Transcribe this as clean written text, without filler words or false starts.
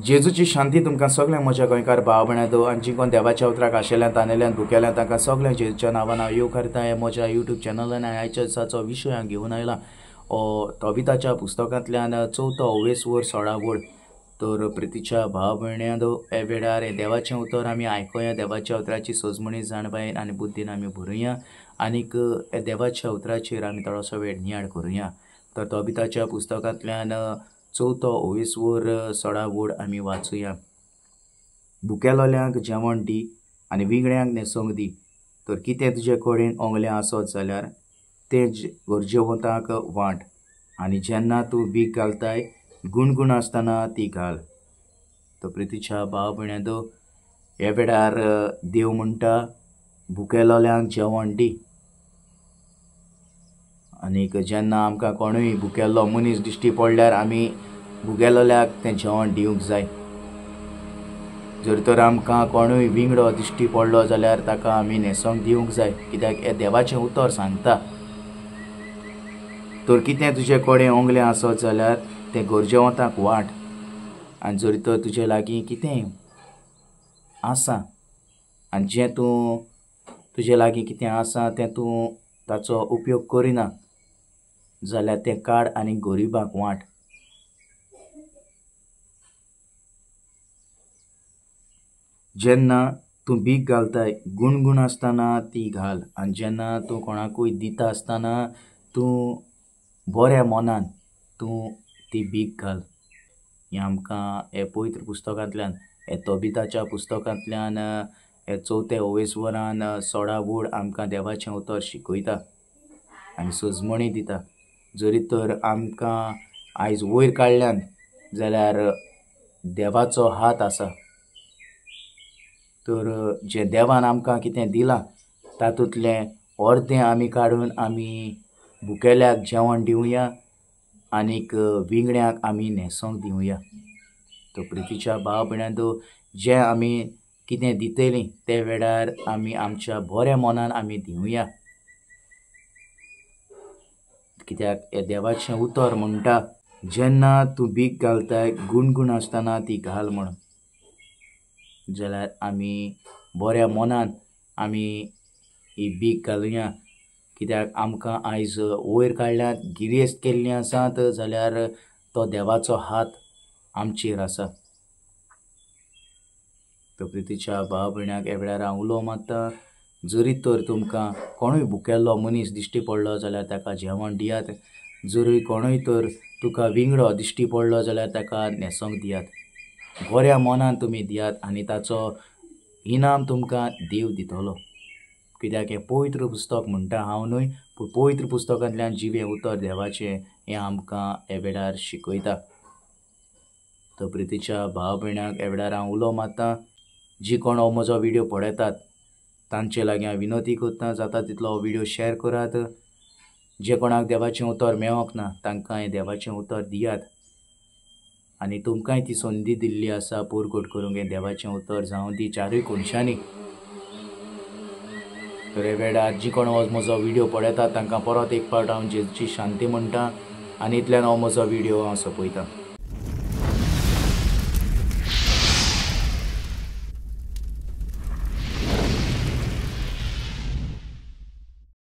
जेजूची शांती तुमकां सगळ्यांक म्हज्या गोंयकार भाव भयणां आनी जी कोण देवाच्या उतराक आशिल्ल्यान तानेल्यान भुकेल्यान तांकां सगळ्यांक जेजूच्या नांवान हांव येवकारता. हे म्हज्या युट्यूब चॅनलान आयच्या दिसाचो विशय हांव घेवन आयला तोबिताच्या पुस्तकांतल्यान चवथो ओवेसवर 16 वळ. तर प्रितीच्या भाव भयणां हे वेळार देवाचें उतर आमी आयकुया, देवाच्या उतराची सजमणी जाणबायेन आनी बुद्दीन आमी भरुया आनीक देवाच्या उतराचेर आमी थोडोसो वेळ नियाळ करुया. तर तोबिताच्या पुस्तकांतल्यान चवथो ओवेसवर 16 वळ आमी वाचुया. भुकेलोल्यांक जेवण दी आनी विंगड्यांक न्हेसोंक दी, तर कितें तुजे कडेन ओंगलें आसत जाल्यार तें गरजेवंतांक वांट, आनी जेन्ना तूं बीक घालताय गुणगुण आसतना ती घाल. तर प्रितीच्या भाव भयणां ह्या वेळार देव म्हणटा भुकेलोल्यांक जेवण दी, आनीक जेन्ना आमकां कोणूय भुकेल्लो मनीस दिश्टी पडल्यार आमी भुकेलोल्याक तें जेवण दिवंक जाय. जर तर आमकां कोणूय विंगडो दिश्टी पडलो जाल्यार ताका आमी न्हेसोंक दिवंक जाय, कित्याक हें देवाचें उतर सांगता. तर कितें तुजे कडेन ओंगलें आसत जाल्यार तें गरजेवंतांक वांट, आनी जर तर तुजे लागीं कितें आसा आनी जें तूं तुजे लागीं कितें आसा तें तूं ताचो उपयोग करिना जाल्यार तें काड आनी गरिबांक वांट. जेन्ना तूं भीक घालताय गुणगुण आसतना ती घाल, आनी जेन्ना तूं कोणाकूय दिता आसतना तूं बऱ्या मनान तूं ती भीक घाल. हें आमकां हे पवित्र पुस्तकांतल्यान, हे तोबिताच्या पुस्तकांतल्यान हे चवथे ओवेसवरान 16 वळ आमकां देवाचें उतर शिकयता आनी सजमणी दिता. जरी तर आमकां आयज वयर काडल्यान जाल्यार देवाचो हात आसा, तर जें देवान आमकां कितें दिलां तातूंतलें अर्दें आमी काडून आमी भुकेल्याक जेवण दिवया आनीक विंगड्यांक आमी न्हेसोंक दिवया. तर प्रितीच्या भाव भयणां जें आमी कितें दितलीं ते वेळार आमी आमच्या बऱ्या मनान आमी दिवया, कित्याक हें देवाचें उतर म्हणटा जेन्ना तूं भीक घालताय गुणगुण आसतना ती घाल म्हणून, जाल्यार आमी बऱ्या मनान आमी ही भीक घालुया, कित्याक आमकां आयज वयर काडल्यात गिरेस्त केल्लीं आसात जाल्यार तो देवाचो हात आमचेर आसा. तर प्रितीच्या भाव भयणाक ह्या वेळार हांव उलो मारता, जरी तर तुमकां कोणूय भुकेल्लो मनीस दिश्टी पडलो जाल्यार ताका जेवण दियात, जरूय कोणूय तर तुका विंगडो दिश्टी पडलो जाल्यार ताका न्हेसोंक दियात. बऱ्या मनान तुमी दियात आनी ताचो इनाम तुमकां देव दितलो, कित्याक हें पवित्र पुस्तक म्हणटा हांव न्हय, पूण पवित्र पुस्तकांतल्यान जिवें उतर देवाचें हें आमकां ह्या वेळार शिकयता. तर प्रितीच्या भाव भयणाक ह्या वेळार हांव उलो मारता, जी कोण हो म्हजो व्हिडियो पळयतात तांचे लागीं हांव विनवती करता, जाता तितलो हो व्हिडियो शेअर करात. जे कोणाक देवाचें उतर मेळोंक ना तांकां हें देवाचें उतर दियात, आनी तुमकांय ती संदी दिल्ली आसा पुरगोट करूंक हें देवाचें उतर जावं दी चारूय कोनशांनी. तर हे वेळार जी कोण हो म्हजो व्हिडियो पळयतात तांकां परत एक फावट हांव जेजूची शांती म्हणटा आनी इतल्यान हो म्हजो व्हिडियो हांव सोंपयता.